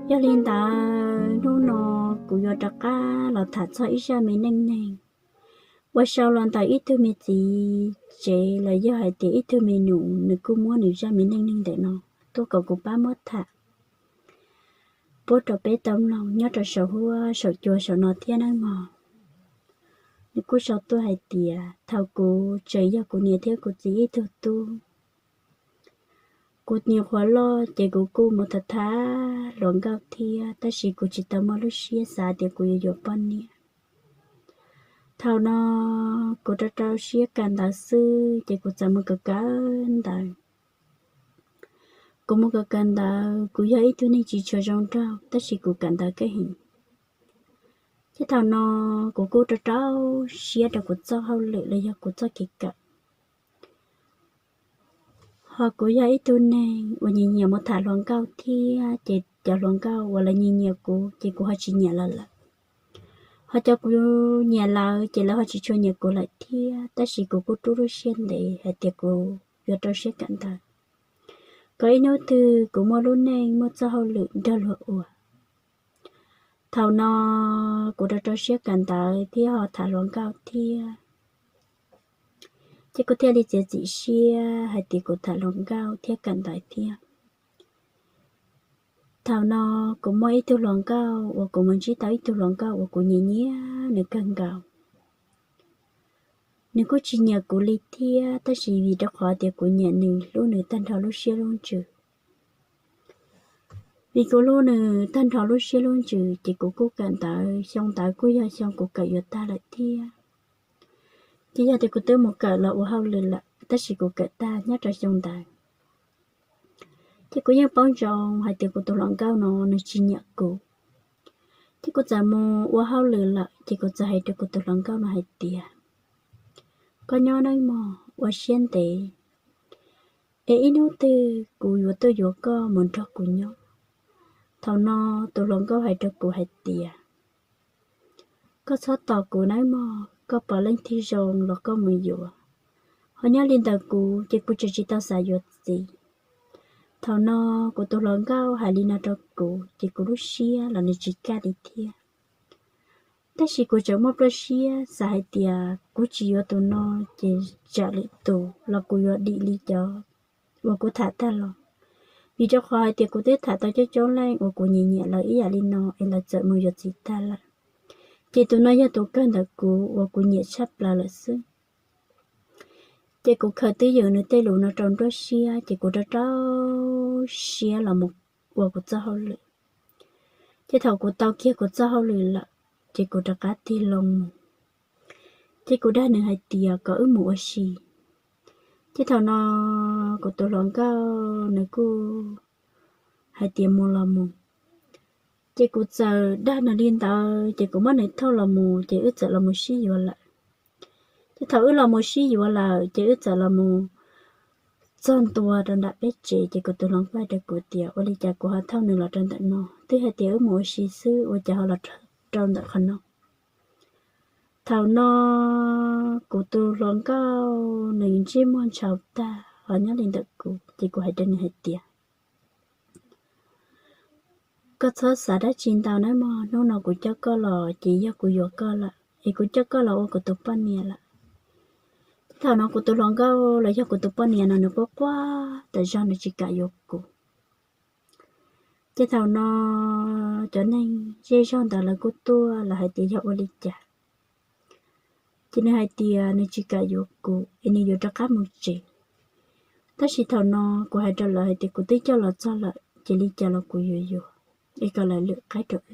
Yog li ntawd hnub no kuv yuav rov qab los tham txog ib zaj me neej neeg uas sau los ntawm ib tug me txiv tsev los yog hais tias ib tug me nus, nws kuj muab nws zaj me neej neeg ntawm no tuaj kom kuv pab muab tham pub rau peb tau mloog nyob rau saum huab saum cua saum no thiab nawb mog. Nws kuj sau tuaj hais tias thaum kuv tseem yog kuv niam thiab kuv txiv ib tug tub, kuv nyuam qhuav loj ces kuv kuj mus tham tham hluas nkauj thiab, tab sis kuv tsis tau muaj lub siab xav tias kuv yuav yuav poj niam. Thaum no kuv rau rau siab kawm ntawv xwb ces kuv txawm mus kawm kawm ntawv. Kuv mus kawm kawm ntawv, kuv yog ib tug neeg tsis tshua zoo nraug tab sis kuv kawm ntawv kawg heev. Ces thaum no kuv kuj rau rau siab rau kuv txoj hauj lwm los yog kuv txoj kev kawm. Ho kuv yog ib tug neeg uas nyiam nyiam mus tham hluas nkauj thiab, ces cov hluas nkauj uas lawv nyiam nyiam kuv ces kuv ho tsis nyiam lawv lawm. Ho cov kuv nyiam lawv ces lawv ho tsis tshua nyiam kuv lawm thiab, tab sis kuv kuj rub lub siab ntev hais tias kuv yuav rau siab kawm ntawv, kom ib hnub twg kuv muaj lub neej muaj txoj hauj lwm nrog luag ua. Thaum no kuv rau rau siab kawm ntawv thiab ho tham hluas nkauj thiab, ces kuv thiaj li txiav txim siab hais tias kuv tham hluas nkauj thiab kawm ntawv thiab. Thaum no kuv muaj ib tug hluas nkauj uas kuv mus ntsib tau ib tug hluas nkauj uas kuv nyiam nyiam nws kawg nkaus. Nws kuj tsis nyiam kuv li thiab, tab sis vim rau qhov tias kuv nyiam nws, hlub nws tag nrho lub siab lub ntsws. Vim kuv hlub nws tag nrho lub siab lub ntsws ces kuv kuj kawm ntawv, xyoo ntawd kuj yog xyoo kuv kawm yuav tag lawm thiab. Ces yog tias kuv twb mus kawm los ua hauj lwm lawm, tab sis kuv kawm tag nyob rau xyoo ntawd. Ces kuv yeej paub ntsoov hais tias kuv tus hluas nkauj no nws tsis nyiam kuv. Ces kuv txawm mus ua hauj lwm lawm, ces kuv txawm hais rau kuv tus hluas nkauj no hais tias, koj nyob nawb mog, ua siab ntev, es ib hnub twg kuv yuav tuaj yuav koj mus nrog kuv nyob. Thaum no tus hluas nkauj hais rau kuv hais tias, koj txhob tos kuv nawb mog, koj pom leej twg zoo los koj mus yuav. Ho nyob li ntawm kuv ces kuv tseem tsis tau xav yuav txiv. Thaum no kuv tus hluas nkauj hais li no rau kuv ces kuv lub siab los nws tsis kaj li thiab. Tab sis kuv tseem muaj plab siab xav hais tias kuv tsis yuav tus no ces tsam lwm tus los kuv yuav dim li cov uas kuv tham tag los. Vim rau qhov hais tias kuv twb tham tau coob coob leej uas kuv nyiam nyiam lawv ib yam li no es lawv txawm mus yuav txiv tag lawm, ces tus no yog tus kawg ntawm kuv uas kuv nyiam tshaj plaws lawm xwb. Ces kuv khaws twj ywm nws tej lus no rau nruab siab, ces kuv rau rau siab los mus ua kuv txoj hauj lwm. Ces thaum kuv tau kiag kuv txoj hauj lwm lawm, ces kuv rov qab tig loo mus, ces kuv dag nws hais tias kom wb mus ua si. Ces thaum no kuv tus hluas nkauj nws kuj hais tias mus los mus. Ces kuv txawm dag nws li ntawd, ces kuv muab nws thauj los mus, ces wb txawm los mus sib yuav lawm. Ces thaum wb los mus sib yuav lawm, ces wb txawm los mus txog ntua rau nram peb tsev, ces kuv tus hluas nkauj hais rau kuv tias, ua li cas kuv ho thauj nws los rau ntawm no, twb hais tias wb mus ua si xwb, ua cas ho los rau ntawm qhov no. Thaum no kuv tus hluas nkauj nws ntsej muag ntshaus tag ho nyob li ntawm kuv, ces kuv hais rau nws hais tias, koj txhob xav dab tsi ntau nawb mog, hnub no kuv coj koj los ces yog kuv yuav koj lawm, es kuv coj koj los ua kuv tus poj niam lawm. Thaum no kuv tus hluas nkauj los yog kuv tus poj niam no nws quaj quaj tas zog, nws tsis kam yuav kuv. Ces thaum no cov neeg zej zog ntawd lawv kuj tuaj, lawv hais tias yog ua li cas. Ces nws hais tias nws tsis kam yuav kuv es nws yuav rov qab mus tsev. Tab sis thaum no kuv hais rau lawv hais tias kuv twb coj los txog lawm, ces li cas los kuv yuav yuav, es kom lawv lwm qaib rau wb.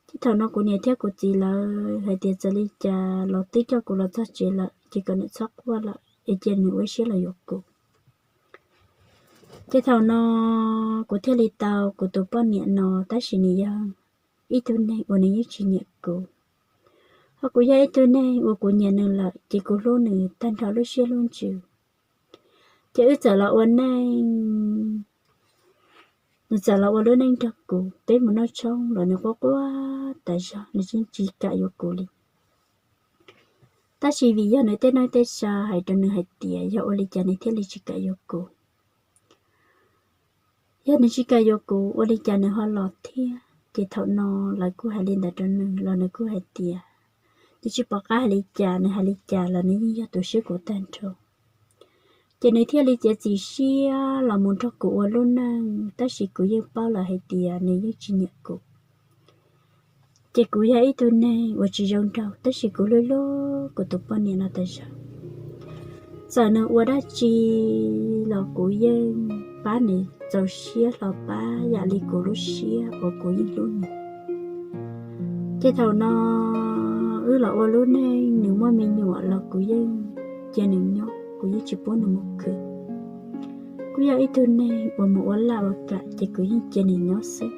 Ces thaum no kuv niam thiab kuv txiv lawv hais tias txawm li cas los twb coj kuv los txog tsev lawm, ces kom nws txhob quaj lawm, es cia nws ua siab los yuav kuv. Ces thaum no kuv thiaj li tau kuv tus poj niam no, tab sis nws yog ib tug neeg uas nws yeej tsis nyiam kuv. Ho kuv yog ib tug neeg uas kuv nyiam nws lawm, ces kuv hlub nws tag nrho lub siab lub ntsws. Ces wb txawm los ua neej, nws txawm los ua lub neej nrog kuv, peb mus noj tshoob los nws quaj quaj tas zog, nws tsis kam yuav kuv li. Tab sis vim yog nws tej neej tej tsa hais rau nws hais tias yog ua li cas nws thiaj li tsis kam yuav kuv. Yog nws tsis kam yuav kuv ua li cas nws ho los thiab? Ces thaum no lawv kuj hais li ntawd rau nws los nws kuj hais tias nws tsis pom qab hais li cas, nws hais li cas los nws yeej yog tu siab kuv tag nrho. Ces nws thiaj li txiav txim siab los mus nrog kuv ua lub neej, tab sis kuv yeej paub lawm hais tias nws yeej tsis nyiam kuv. Ces kuv yog ib tug neeg uas tsis zoo nraug, tab sis kuv hlub hlub kuv tus poj niam no tas zog. Txawm nws ua dab tsi los kuv yeej pab nws txaus siab hlo pab yam li kuv lub siab uas kuv yeej hlub nws. Ces thaum no wb los ua lub neej, nws muaj me nyuam los kuv yeej cia nws nyob, kuv yeej tsis pub nws mus khwv. Kuj yog ib tug neeg uas mus ua laj ua kam, ces kuv yeej cia nws nyob xwb.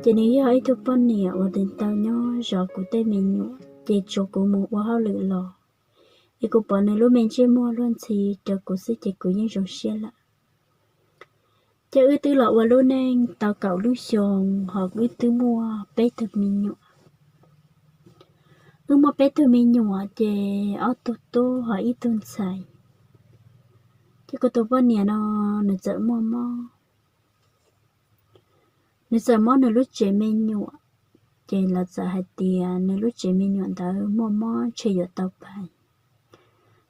Ces nws yog ib tug poj niam uas nws tau nyob zov kuv tej me nyuam, ces tsuas kuv mus ua hauj lwm los es kuv pom nws lub me ntsej muag luag ntxhi rau kuv xwb ces kuv yeej zoo siab lawm. Ces wb twb los ua lub neej tau kaum lub xyoo, ho wb twb muaj peb tug me nyuam. Wb muaj peb tug me nyuam ces ob tug tub ho ib tug ntxhais. Ces kuv tus poj niam no nws txawm muaj mob, nws txawm mob nws lub tsev me nyuam, ces lawv txawm hais tias nws lub tsev me nyuam ntawd muaj mob ntshe yuav tau phais.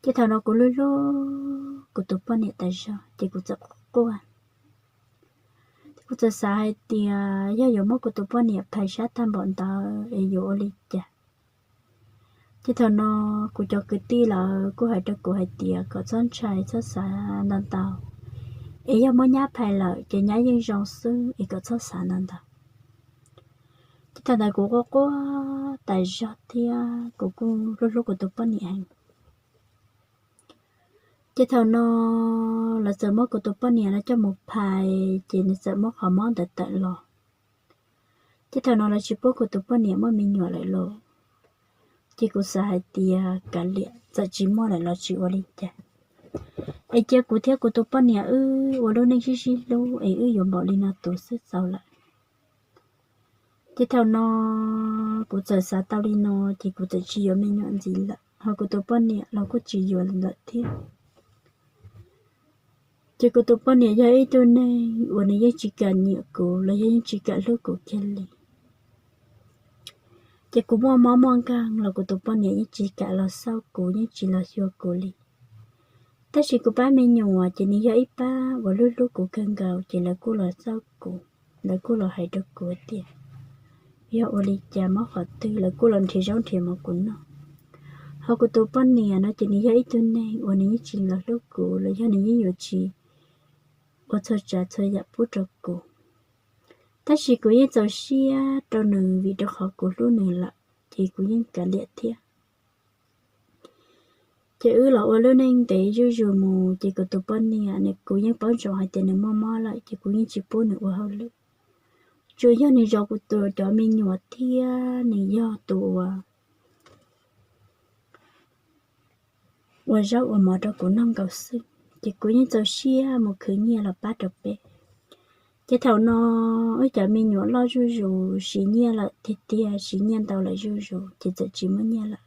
Ces thaum no kuv hlub hlub kuv tus poj niam tas zog ces kuv txawm quaj quaj. Ces kuv txawm xav hais tias yog yuav muab kuv tus poj niam phais sab tag npaum ntawd es yuav ua li cas. Ces thaum no kuv cov kwv tij lawv kuj hais rau kuv hais tias kom txhob ntshai txhob xav ntau ntau, es yog muab nyab phais lawm ces nyab yeej zoo xwb es kom txhob xav ntau ntau. Ces thaum ntawd kuv quaj quaj tas zog thiab kuv kuj hlub hlub kuv tus poj niam heev. Ces thaum no lawv txawm muab kuv tus poj niam no coj mus phais ces nws txawm muab qhov mob ntawd tawm los. Ces thaum no lawv tsis pub kuv tus poj niam muaj me nyuam lawm los, ces kuv xav hais tias kav liam, txawm tsis muaj lawm los tsis ua li cas, es cia kuv thiab kuv tus poj niam wb ua lub neej sib sib hlub es wb yuav npaum li no tus xwb txaus lawm. Ces thaum no kuv txawm xav tau li no, ces kuv txawm tsis yuav me nyuam ntxiv lawm, ho kuv tus poj niam los kuj tsis yuav lawm thiab. Ces kuv tus poj niam yog ib tug neeg uas nws yeej tsis kam nyiam kuv los yog yeej tsis kam hlub kuv kiag li. Ces kuv muaj mob muaj nkeeg los kuv tus poj niam yeej tsis kam los xauj kuv, yeej tsis los xyuas kuv li. Tab sis kuv pab me nyuam ces nws yog ib pab uas hlub hlub kuv kawg nkaus, ces lawv kuj los xauj kuv, lawv kuj los hais rau kuv tias yog ua li cas mob qhov twg, lawv kuj los nrhiav zaub nrhiav mov kuv noj. Ho kuv tus poj niam no ces nws yog ib tug neeg uas nws yeej tsis los hlub kuv los yog nws yeej yuav tsis ua txhua tsav txhua yam pub rau kuv. Tab sis kuv yeej txaus siab rau nws vim rau qhov kuv hlub nws lawm, ces kuv yeej kav liam thiab. Ces wb los ua lub neej ntev zuj zus mus, ces kuv tus poj niam nws, kuv yeej paub ntsoov hais tias nws muaj mob lawm, ces kuv yeej tsis pub nws ua hauj lwm. Tsuas yog nws zov kuv tus cov me nyuam thiab nws yog tus uas ua zaub ua mov rau kuv noj nkaus xwb, ces kuv yeej txaus siab mus khwv nyiaj los pab rau peb. Ces thaum no wb cov me nyuam loj zuj zus, siv nyiaj lawm tiag tiag, siv nyiaj ntau lawm zuj zus, ces txawm tsis muaj nyiaj lawm.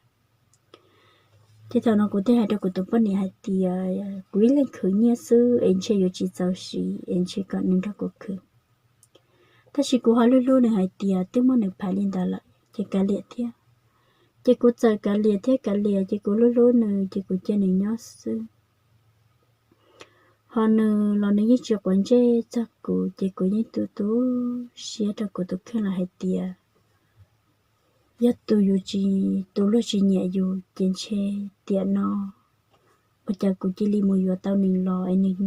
Ces thaum no kuv thiaj hais rau kuv tus poj niam hais tias kuv ib leeg khwv nyiaj xwb es ntshe yuav tsis txaus siv, es ntshe kom nws nrog kuv khwv. Tab sis kuv ho hlub hlub nws hais tias twb muab nws phais li ntawd lawm ces kav liam thiab. Ces kuv txawm kav liam thiab kav liam, ces kuv hlub hlub nws ces kuv cia nws nyob xwb. Ho nws los nws yeej tsis quav ntsej txog kuv, ces kuv yeej tu tu siab rau kuv tus kheej los hais tias yog tus yus tsis, tus luag tsis nyiam yus ces ntshe tiam no ua cas kuv cia li mus yuav tau nws los es nws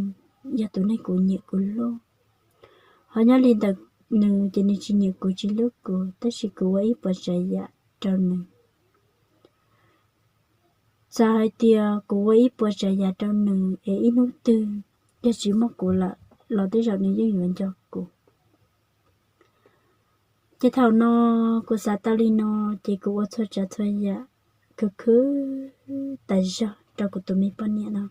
yog tus neeg kuv nyiam kuv hlub. Ho nyob li ntawm nws ces nws tsis nyiam kuv tsis hlub kuv, tab sis kuv ua ib puas tsav yam rau nws. Txawm hais tias kuv ua ib puas tsav yam rau nws es ib hnub twg yog tsis muaj kuv lawm los tej zaum nws yeej yuav nco kuv. Ces thaum no kuv xav tau li no, ces kuv ua txhua tsav txhua yam khwv khwv tas zog rau kuv tus me poj niam no.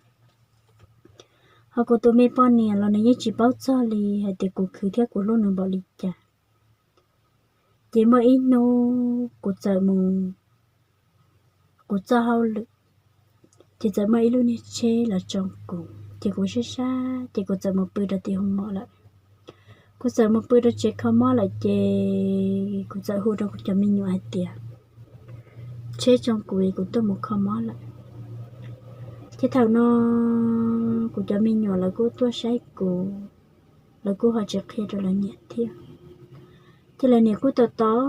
Ho kuv tus me poj niam los nws yeej tsis paub txog li hais tias kuv khwv thiab kuv hlub nws npaum li cas. Ces muaj ib hnub kuv txawm mus, kuv txoj hauj lwm, ces txawm muaj ib lub niag tsheb los tsoo kuv. ces kuv sab sab ces kuv txawm mus pw rau tim hoos maum lawm. Kuv txawm mus pw rau tsev kho mob lawm ces kuv txawm hu rau kuv cov me nyuam hais tias, Tsheb tsoo kuv es kuv tuaj mus kho mob lawm. Ces thaum no kuv cov me nyuam lawv kuj tuaj saib kuv, lawv kuj ho tsis qhia rau lawv niam thiab. Ces lawv niam kuj tos tos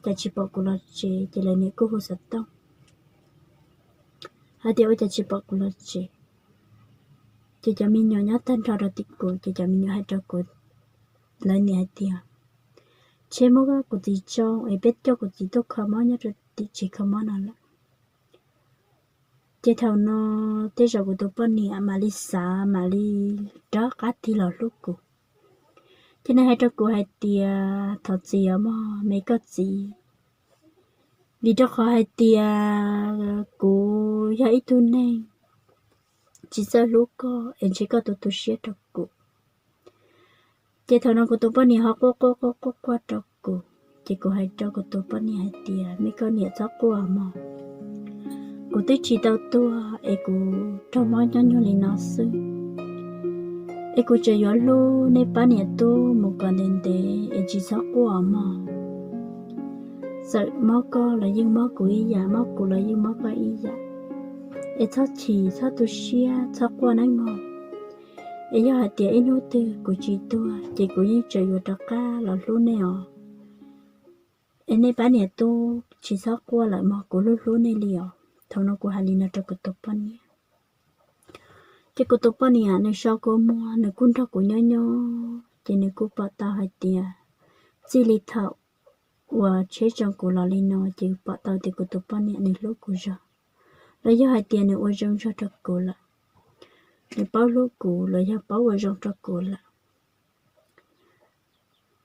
cas tsis pom kuv los tsev, ces lawv niam kuj hu xov tooj hais tias ua cas tsis pom kuv los tsev. Ces cov me nyuam nyob tag nrho rau tim kuv, ces cov me nyuam hais rau kuv, lawv niam hais tias, Tsheb muab kuv txiv tsoo es peb coj kuv txiv tuaj kho mob nyob rau tim tsev kho mob no lawm. Ces thaum no tej zaum kuv tus poj niam mam li xav mam li rov qab tig los hlub kuv. Ces nws hais rau kuv hais tias, Thov txim os mog me koj txiv, vim rau qhov hais tias kuv yog ib tug neeg tsis txawj hlub koj es ntshe koj tu tu siab rau kuv. Ces thaum no kuv tus poj niam ho quaj quaj quaj quaj quaj rau kuv, ces kuv hais rau kuv tus poj niam hais tias, Me koj niam, txhob quaj mog, kuv twb tsis tau tuag es kuv raug mob nyob nyuag li no xwb, es kuv tseem yuav hlub nej pab niam tub mus kom ntev ntev es tsis txhob quaj mog. Txawm mob koj los yeej mob kuv ib yam, mob kuv los yeej mob koj ib yam. Es txhob chim txhob tu siab txhob quaj nawb mog. Es yog hais tias ib hnub twg kuv tsis tuag ces kuv yeej tseem yuav rov qab los hlub nej os. Es nej pab niam tub tsis txhob quaj lawm mog, kuv hlub hlub nej li os. Thaum no kuv hais li no rau kuv tus poj niam. Ces kuv tus poj niam nws so kua muag nws kuj nrog kuv nyob nyob ces nws kuj pom tau hais tias txij li thaum uas tsheb tsoo kuv los li no ces pom tau tias kuv tus poj niam nws hlub kuv zog, los yog hais tias nws ua zoo zog rau kuv lawm, nws paub hlub kuv los yog paub ua zoo rau kuv lawm.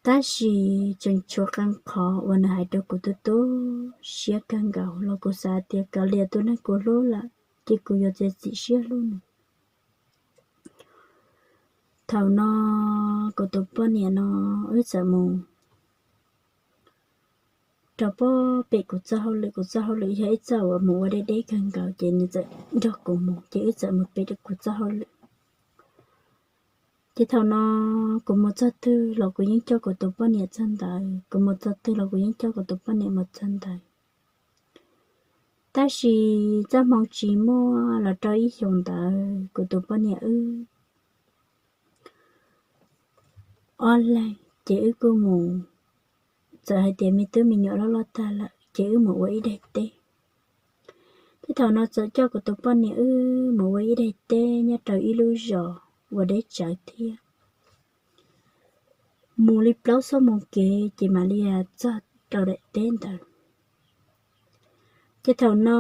Tab sis tseem tshuav qee qhov uas nws hais rau kuv tu tu siab kawg nkaus los kuv xav tias kav liam tus neeg kuv hlub lawm ces kuv yuav txiav txim siab hlub nws. Thaum no kuv tus poj niam no wb txawm mus rau pem kuv txoj hauj lwm, kuv txoj hauj lwm yog ib txoj uas mus ua deb deb kawg nkaus ces nws txawm nrog kuv mus ces wb txawm mus pem kuv txoj hauj lwm. Ces thaum no kuv mus txog twg los kuv yeej coj kuv tus poj niam txog ntawd, kuv mus txog twg los kuv yeej coj kuv tus poj niam mus txog ntawd. Tab sis txoj hmoo tsis muaj los rau ib xyoos ntawd kuv tus poj niam wb ob leeg ces wb kuj mus, txawm hais tias me tub me nyuam loj loj tag lawm ces wb mus ua ib daim teb. Ces thaum no txawm coj kuv tus poj niam wb mus ua ib daim teb nyob rau ib lub zos uas deb tsawv thiab. Mus li plaub xuab moos kev ces mam li txog rau daim teb ntawd. Ces thaum no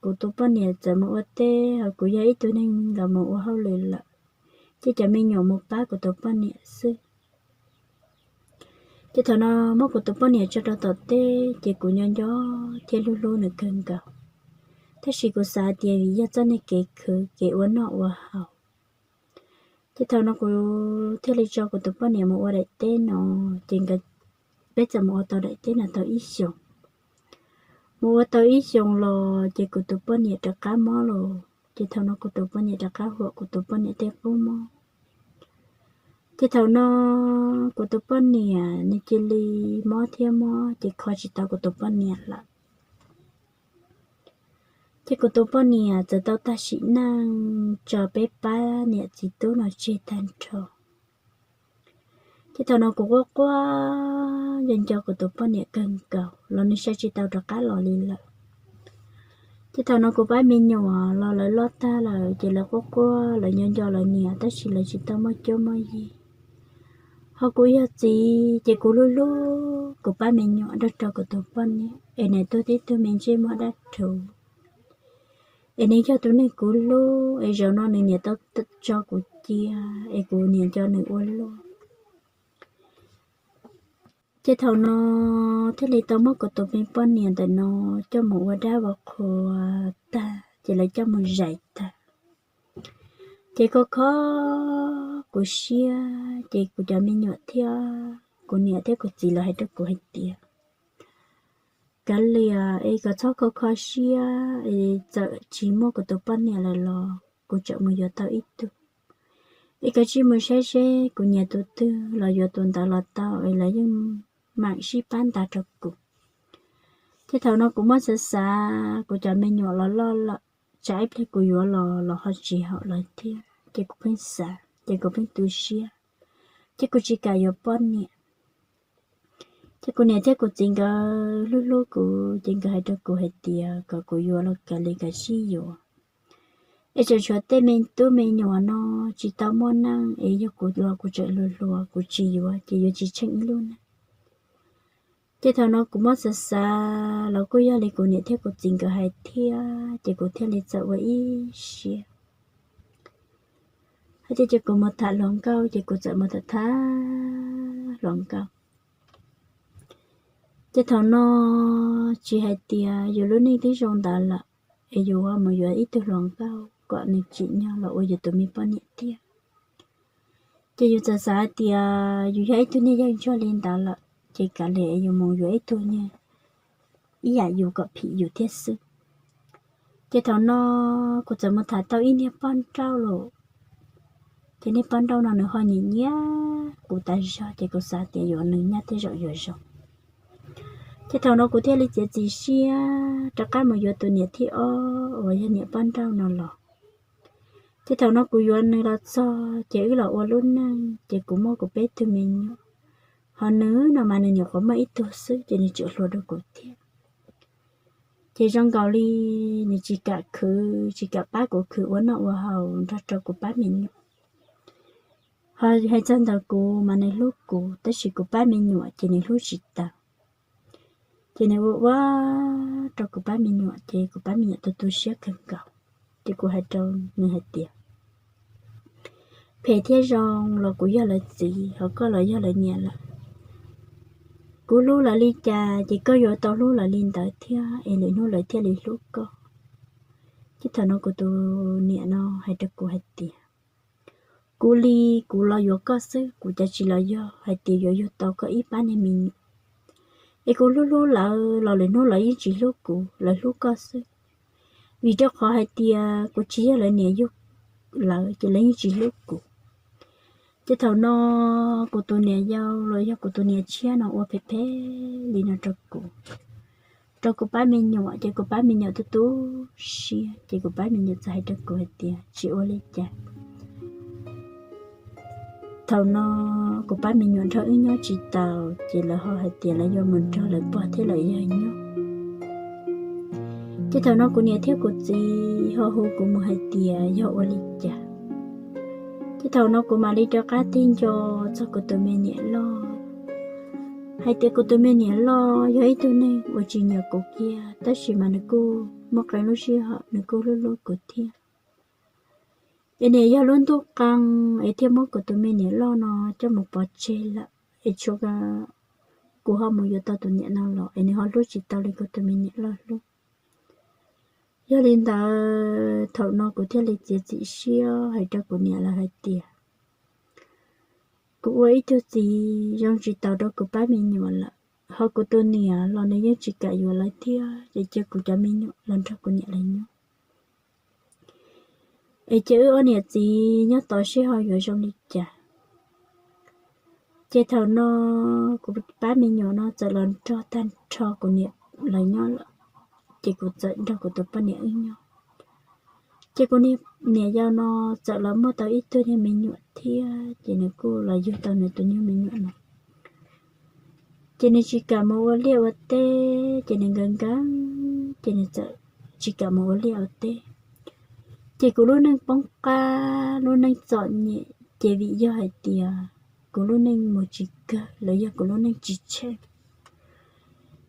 kuv tus poj niam txawm mus ua teb ho kuv yog ib tug neeg los mus ua hauj lwm lawm, ces cov me nyuam mus pab kuv tus poj niam xwb. Ces thaum no muab kuv tus poj niam tso rau tom teb ces kuv nyob nco thiab hlub hlub nws kawg nkaus. Tab sis kuv xav tias vim yog txoj neej kev khwv kev ua noj ua haus, ces thaum no kuv thiaj li tso kuv tus poj niam mus ua daim teb no, ces nkawd, peb txawm mus ua tau daim teb no tau ib xyoos. Mus ua tau ib xyoos los ces kuv tus poj niam rov qab mob los, ces thaum no kuv tus poj niam rov qab huam kuv tus poj niam tej qub mob. Ces thaum no kuv tus poj niam nws cia li mob thiab mob ces kho tsis tau kuv tus poj niam lawm. Ces kuv tus poj niam txawm tau tag sim neej tso peb pab niam txiv tub no tseg tag nrho. Ces thaum no kuv quaj quaj nco nco kuv tus poj niam kawg nkaus los nws saib tsis tau rov qab los li lawm. Ces thaum no kuv pab me nyuam los lawv loj tag lawm ces lawv quaj quaj lawv nco nco lawv niam tab sis lawv tsis tau muaj cuab muaj yig. Ho kuv yog txiv ces kuv hlub hlub kuv pab me nyuam nrog rau kuv tus poj niam es nws tuag tib tug me ntsej muag dab rhuv, es nws yog tus neeg kuv hlub es zaum no nws niam tau tso kuv cia es kuv niam nco nws ua luaj. Ces thaum no thiaj li tau muab kuv tus me poj niam ntawm no coj mus ua dab ua qhua tag ces lawv coj mus zais tag. Ces kho kho kuv siab ces kuv cov me nyuam thiab kuv niam thiab kuv txiv lawv hais rau kuv hais tias, Kav liam es kom txhob kho kho siab es txawm tsis muaj kuv tus poj niam lawm los kuv tseem mus yuav tau ib tug. Es kav tsij mus saib seb kuv nyiam tus twg los yuav tus ntawd los tau, es lawv yeej mam sib pab ntaus rau kuv. Ces thaum no kuv muab xav xav, kuv cov me nyuam los loj lawm, tsam ib pliag kuv yuav los los ho tsis haum lawv thiab, ces kuv pheej xav ces kuv pheej tu siab, ces kuv tsis kam yuav poj niam. Ces kuv niam thiab kuv txiv nkawd hlub hlub kuv, ces nkawd hais rau kuv hais tias kom kuv yuav los kav li kav tsij yuav, es tseem tshuav tej me tub me nyuam no tsis tau muaj neej, es yog kuv los kuv tseem hluas hluas kuv tsis yuav ces yuav tsis tsheej ib lub neej. Ces thaum no kuv muab xav xav los kuj yog li kuv niam thiab kuv txiv nkawd hais thiab, ces kuv thiaj li txawm ua ib siab hais tias ces kuv mus tham hluas nkauj, ces kuv txawm mus tham tham hluas nkauj. Ces thaum no tsis hais tias yus lub neej twb zoo ntawd lawm, es yus mus yuav ib tug hluas nkauj kom nws tsim nyog los ua yus tus me poj niam tiag. Ces yus txawm xav hais tias yus yog ib tug niag yawg ntsuag li ntawd lawm, ces kav liam yus mus yuav ib tug niag ib yam yus kom phim yus thiab xwb. Ces thaum no kuv txawm mus tham tau ib niag poj nrauj lawm, ces niag poj nrauj no nws ho nyiam nyiam kuv tas zog, ces kuv xav tias yuav nws nyaj tej zaum yuav zoo. Ces thaum no kuv thiaj li txiav txim siab rov qab mus yuav tus niam thib ob uas yog niam poj nrauj no los. Ces thaum no kuv yuav nws los txog ces wb los ua lub neej, ces kuv muaj kuv peb tug me nyuam, ho nws no mas nws nyuam qhuav muaj ib tug xwb ces nws tseem hluas dua kuv thiab. Ces zoo nkaus li nws tsis kam khwv, tsis kam pab kuv khwv ua noj ua haus nrog rau kuv pab me nyuam. Ho hais txog ntawm kuv mas nws hlub kuv, tab sis kuv pab me nyuam ces nws hlub tsis tau. Ces nws ua ua rau kuv pab me nyuam, ces kuv pab me nyuam tu tu siab kawg nkaus. Ces kuv hais rau nws hais tias, phem thiab zoo los kuv yog lawv txiv, ho koj los yog lawv niam lawm. Kuv hlub lawv li cas ces koj yuav tau hlub lawv li ntawd thiab, es lwm hnub lawv thiaj li hlub koj. Ces thaum no kuv tus niam no hais rau kuv hais tias, kuv li kuv los yuav koj xwb, kuv cas tsis los yog hais tias yuav yug tau koj ib pab niag me nyuam. Es kuv hlub hlub lawv los lwm hnub lawv yeej tsis hlub kuv, lawv hlub koj xwb. Vim rau qhov hais tias kuv tsis yog lawv niam yug lawv ces lawv yeej tsis hlub kuv. Ces thaum no kuv tus niam yau los yog kuv tus niam tshiab no ua phem phem li no rau kuv, rau kuv pab me nyuam, ces kuv pab me nyuam tu tu siab, ces kuv pab me nyuam txawm hais rau kuv hais tias tsis ua li cas. Thaum no kuv pab me nyuam nrog wb nyob tsis taus, ces lawv ho hais tias lawv yuav mus nrog lawv pog thiab lawv yawg nyob. Ces thaum no kuv niam thiab kuv txiv ho hu kuv mus hais tias yog ua li cas. Ces thaum no kuv mam li rov qab tig nco txog kuv tus me niam loj, hais tias kuv tus me niam loj yog ib tug neeg uas tsis nyiam kuv kiag, tab sis mas nws kuj muaj qee lub sij hawm nws kuj hlub hlub kuv thiab. Es niam yog lub ntuj qee es thiaj muab kuv tus me niam loj no coj mus pov tseg lawm, es tshuav kuv ho mus yuav tau tus niam no los es nws ho hlub tsis tau li kuv tus me niam loj hlub. Yog li ntawd thaum no kuv thiaj li txiav txim siab hais rau kuv niam lawv hais tias kuv ua ib tug txiv zoo tsis taus rau kuv pab me nyuam lawm, ho kuv tus niam los nws yeej tsis kam yuav lawv thiab, ces cia kuv cov me nyuam los nrog kuv niam lawv nyob. Es cia wb ob niam txiv nyob tos seb ho yuav zoo li cas. Ces thaum no kuv pab me nyuam no txawm los nrog tag nrho kuv niam lawv nyob lawm, ces kuv txawm nrog kuv tus poj niam wb nyob. Ces kuv niam yau no txawm los muaj tau ib tug niag me nyuam thiab, ces nws kuj los yug tau nws tus nyuag me nyuam no. Ces nws tsis kam mus ua liaj ua teb, ces nws nkees nkees, ces nws txawm tsis kam mus ua liaj ua teb. Ces kuv lub neej poob qab, lub neej txom nyem, ces vim yog hais tias kuv lub neej mus tsis kawg los yog kuv lub neej tsis tsheej,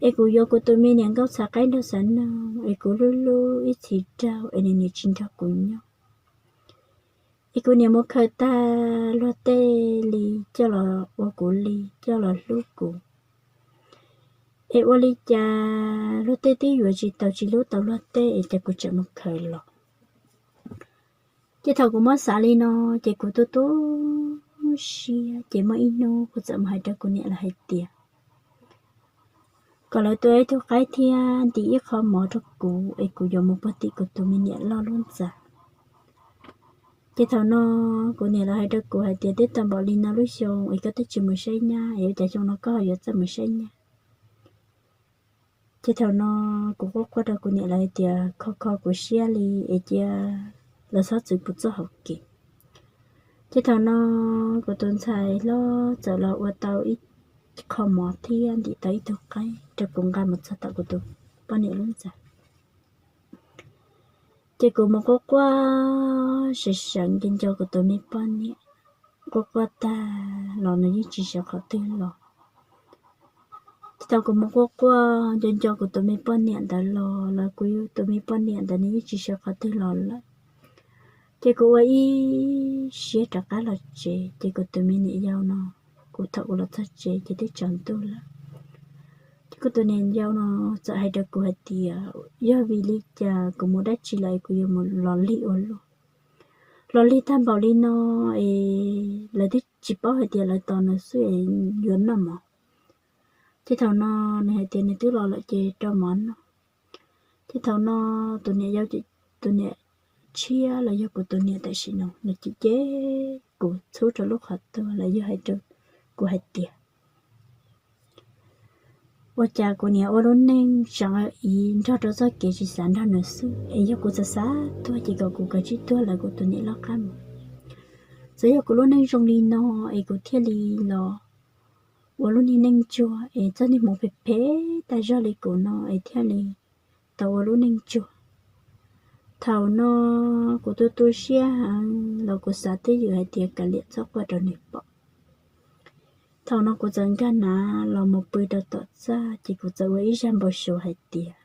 es kuv yuav kuv tus me niam nkauj txhav qaib nraug txhav noog, es kuv hlub hlub ib txhis raug es nws niam tsis nrog kuv nyob. Es kuv niam mus khaws tag luag tej li coj los ua kuv li, coj los hlub kuv. Es ua li cas luag tej twb yuav tsis tau tsis hlub tau luag tej es cas kuv tseem mus khaws los. Ces thaum kuv muab xav li no, ces kuv tu tu siab, ces muaj ib hnub kuv txawm mus hais rau kuv niam lawv hais tias kom lawv tua ib tug qaib thiab ntim ib qho mov rau kuv es kuv yuav mus puag tim kuv tus me niam loj lub ntxa. Ces thaum no kuv niam lawv hais rau kuv hais tias twb tau npaum li no lub xyoo es koj twb tsis mus saib nyab es ua cas xyoo no koj ho yuav txawj mus saib nyab. Ces thaum no kuv quaj quaj rau kuv niam lawv hais tias kho kho kuv siab li es cia lawv txhob txwv kuv txoj hauv kev. Ces thaum no kuv tus ntxhais hlob txawm los ua tau ib qho mov thiab ntim tau ib tug qaib rau kuv nqa mus txog tom kuv tus poj niam lub ntxa. Ces kuv mus quaj quaj seev seev nco nco kuv tus me poj niam, quaj quaj tag los nws yeej tsis sawv qhov twg los. Ces thaum kuv mus quaj quaj nco nco kuv tus me poj niam ntawd los los kuv tus me poj niam ntawd nws yeej tsis sawv qhov twg los lawm. Ces kuv ua ib siab rov qab los tsev, ces kuv tus me niam yau no, kuv thaum kuv los txog tsev ces twb tsaus ntuj lawm. Ces kuv tus niam yau no txawm hais rau kuv hais tias yog vim li cas kuv mus dab tsi lawm kuv yuav mus los lig ua luaj, los lig tag npaum li no es lawv twb tsis paub hais tias lawv tos nws xwb es yuav noj mov. Ces thaum no nws hais tias nws twb los lawm ces rau mov noj. Ces thaum no tus niam yau, tus niam tshiab los yog kuv tus niam tam sim no nws cem cem kuv txhub rau lub qhov tuag los yog hais rau kuv hais tias ua cas kuv niam ua lub neej tseem iv nrog rau txoj kev tsis xav nrog nws xwb es yog kuv xav xav tuag ces kom kuv kav tsij tuag lawv kuv tus niam loj qab mus. Txawm yog kuv lub neej zoo li no es kuv thiaj li los ua lub niag neej ntsuag es txoj niag hmoov phem phem tag zog li kuv no es thiaj li tau ua lub neej ntsuag. Thaum no kuv tu tu siab heev los kuv xav twj ywm hais tias kav liam txhob quaj rau nws pom. Thaum no kuv txawm nkag nav los mus pw rau tom txaj ces kuv txawm ua ib zaj npau suav hais tias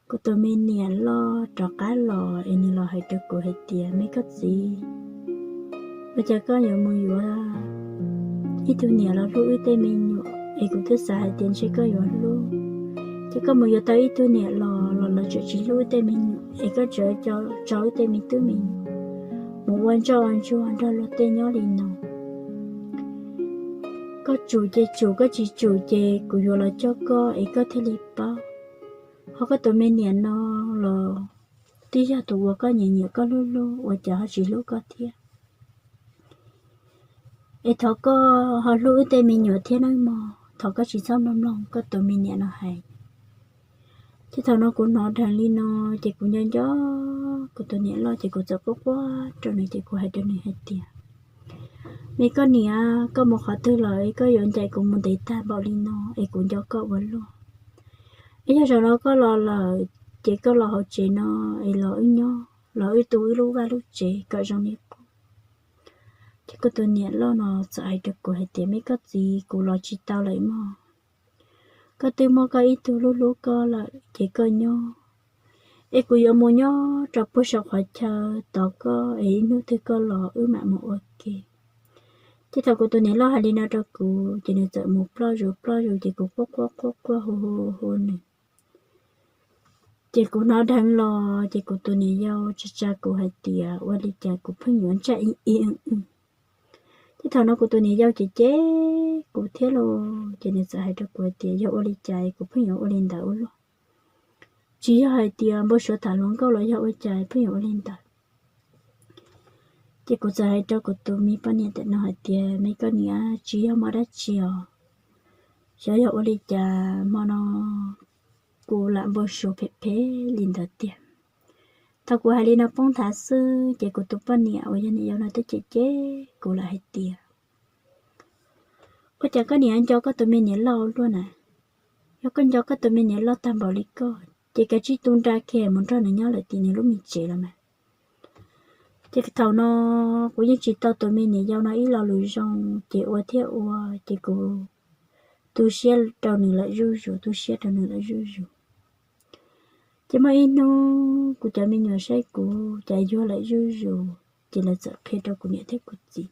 kuv tus me niam loj rov qab los es nws los hais rau kuv hais tias me koj txiv, ua cas koj yuav mus yuav ib tug niam los hlub wb tej me nyuam es kuv twb xav hais tias ntshe koj yuav hlub, ces koj mus yuav tau ib tug niam los los lawv tseem tsis hlub wb tej me nyuam es koj tseem tso wb tej me tub me nyuam mus ua ntsoj ua ntsuag nrog luag tej nyob li no. Koj tsum ces tsum, koj tsis tsum ces kuv yuav los coj koj es koj thiaj li paub. Ho koj tus me niam no los twb yog tus uas koj nyiam nyiam koj hlub hlub ua cas ho tsis hlub koj thiab. Es thov koj ho hlub wb tej me nyuam thiab nawb mog, thov koj tsis txhob mloog mloog koj tus me niam no hais. Ces thaum no kuv hnov dheev li no ces kuv nco nco kuv tus niam loj ces kuv txawm quaj quaj rau nws ces kuv hais rau nws hais tias me koj niam, koj mus qhov twg lawm es koj yuav ncaim kuv mus ntev tag npaum li no es kuv nco koj ua luaj. Es yog zaum no koj los lawm ces koj los hauv tsev no es los wb nyob los wb tu wb lub vaj lub tsev kom zoo li qub. Ces kuv tus niam loj no txawm hais rau kuv hais tias me koj txiv, kuv los tsis tau lawm mog. Koj twb muaj koj ib tug hlub hlub koj lawm ces koj nyob, es kuv yuav mus nyob rau puag saum qhov chaw tos koj es ib hnub twg koj los wb mam mus ua ke. Ces thaum kuv tus niam loj hais li no rau kuv ces nws txawm mus ploj zus ploj zus ces kuv quaj quaj quaj quaj hu hu hu nws. Ces kuv hnov dheev los ces kuv tus niam yau tsa tsa kuv hais tias ua li cas kuv pheej yuav ntsaj ib ib. Ces thaum no kuv tus niam yau cem cem kuv thiab los ces nws txawm hais rau kuv hais tias yog ua li cas kuv pheej yuav ua li ntawd ua luaj. Tsis yog hais tias npau suav tham hluas nkauj los yog ua cas pheej yuav ua li ntawd. Ces kuv txawm hais rau kuv tus me poj niam ntawm no hais tias me koj niam, tsis yog mob dab tsi os, xyov yog ua li cas hmo no kuv lam npau suav phem phem li ntawd tiag. Thaum kuv hais li no poob nthav xwb ces kuv tus poj niam uas yog niam yau no twb cem cem kuv lawm hais tias ua cas koj niam nco koj tus me niam loj luaj na? Yog koj nco koj tus me niam loj tag npaum li koj ces kav tsij tu nra kiag mus nrog nws nyob lawm tim nws lub me tsev los mas. Ces thaum no kuv yeej tsis tau tus me niam yau no ib lo lus zoo ces ua thiab ua ces kuv tu siab rau nws lawm zuj zus, tu siab rau nws lawm zuj zus. Ces muaj ib hnub kuv cov me nyuam saib kuv cas yuag lawm zuj zus ces lawv txawm qhia rau kuv niam thiab kuv txiv.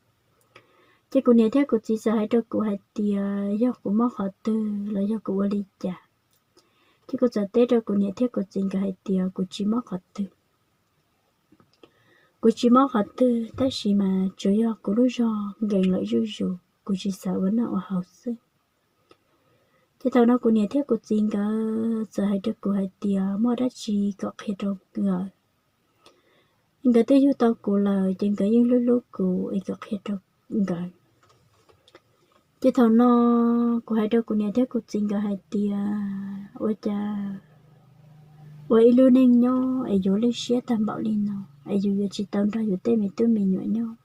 Ces kuv niam thiab kuv txiv txawm hais rau kuv hais tias yog kuv mob qhov twg los yog kuv ua li cas. Ces kuv txawm teb rau kuv niam thiab kuv txiv nkawd hais tias kuv tsis mob qhov twg. Kuv tsis mob qhov twg tab sis mas tsuas yog kuv lub zog nkees lawm zuj zus, kuv tsis xav ua noj ua haus xwb. Ces thaum no kuv niam thiab kuv txiv nkawd txawm hais rau kuv hais tias muaj dab tsi kom qhia rau nkawd. Nkawd twb yug tau kuv lawm ces nkawd yeej hlub hlub kuv es kom qhia rau nkawd. Ces thaum no kuv hais rau kuv niam thiab kuv txiv nkawd hais tias, ua cas ua ib lub neej nyob es yuav lwj siab tag npaum li no, es yus yuav tsis tau nrog yus tej me tub me nyuam nyob,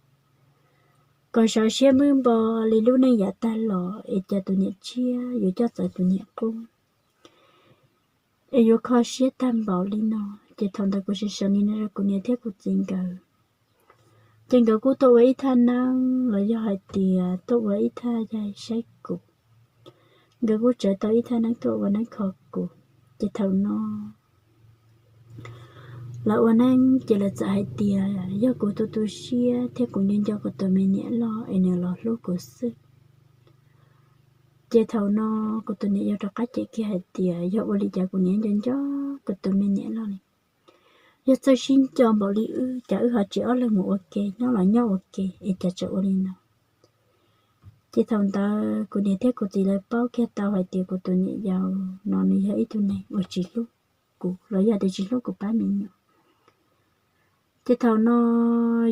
kom sawv siab mub npo li lub neej yav tag los es cas tus niam tshiab yuav coj txawv tus niam qub es yuav kho siab tag npaum li no. Ces thaum ntawd kuv sawv li no rau kuv niam thiab kuv txiv nkawd, ces nkawd kuj tuaj ua ib thaj neeb los yog hais tias tuaj ua ib thaj yai saib kuv. Nkawd kuj tsawv tau ib thaj neeb tuaj ua neeb kho kuv. Ces thaum no lawv ua neeb ces lawv txawm hais tias yog kuv tu tu siab thiab kuv nco nco kuv tus me niam loj es nws los hlub kuv xwb. Ces thaum no kuv tus niam yau rov qab cem kiag hais tias yog ua li cas kuv niam nco nco kuv tus me niam loj li, yog txawj sib nco npaum li wb, cas wb ho tsis ob leeg mus ua ke, nyob los nyob ua ke es cas tseem ua li no. Ces thaum ntawd kuv niam thiab kuv txiv lawv paub kiag tau hais tias kuv tus niam yau no nws yog ib tug neeg uas tsis hlub kuv los yog tias tsis hlub kuv pab me nyuam. Ces thaum no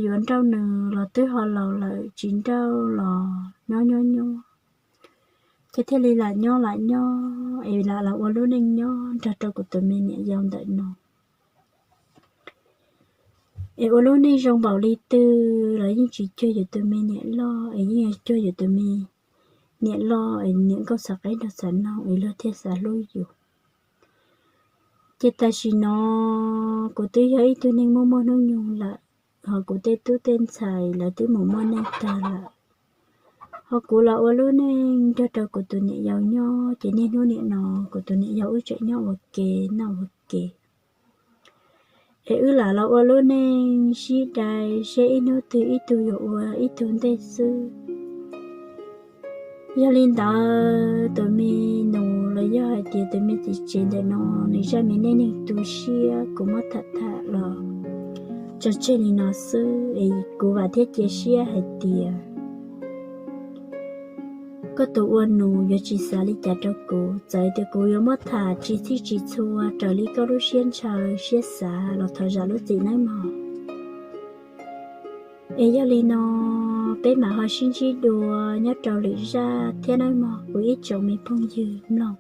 yuav nrauj nws los twb ho laus lawm, tsis nrauj los nyob nyob nyob, ces thiaj li lam nyob lam nyob es lam los ua lub neej nyob nrog rau kuv tus me niam yau ntawm no. Es ua lub neej zoo npaum li twg los yeej tsis cuag yus tus me niam loj, es yeej yuav cuag yus tus me niam loj es niam nkauj xav qab nrog xav noog es luag thiaj xav hlub yus. Ces tam sim no kuv twb yog ib tug neeg muaj muaj hnub nyoog lawm, ho kuv tej tub tej ntxhais lawv twb mus muaj neej tag lawm, ho kuv los ua lub neej nrog rau kuv tus niam yau nyob, ces niaj hnub nim no kuv tus niam yau wb tseem nyob ua ke noj ua ke. Es wb lam los ua lub neej sib dai seb ib hnub twg ib tug yuav ua ib tug ntej xwb. Yog li ntawd tus me nus los yog hais tias tus me txiv tsev ntawm no, nws zaj me neej neeg tu siab kuv muab tham tham los tso tseg li no xwb es kuv vam thiab cia siab hais tias koj tus ua nus yuav tsis xav li cas rau kuv. Txawm tias kuv yuav muab tham tsis txhij tsis txhua raws li koj lub siab ntshaw siab xav los thov zam lub txim nawb mog. Es yog li no peb mam ho sib ntsib dua nyob rau lwm zaj thiab nawb mog kuv ib tsoom me phooj ywg mloog.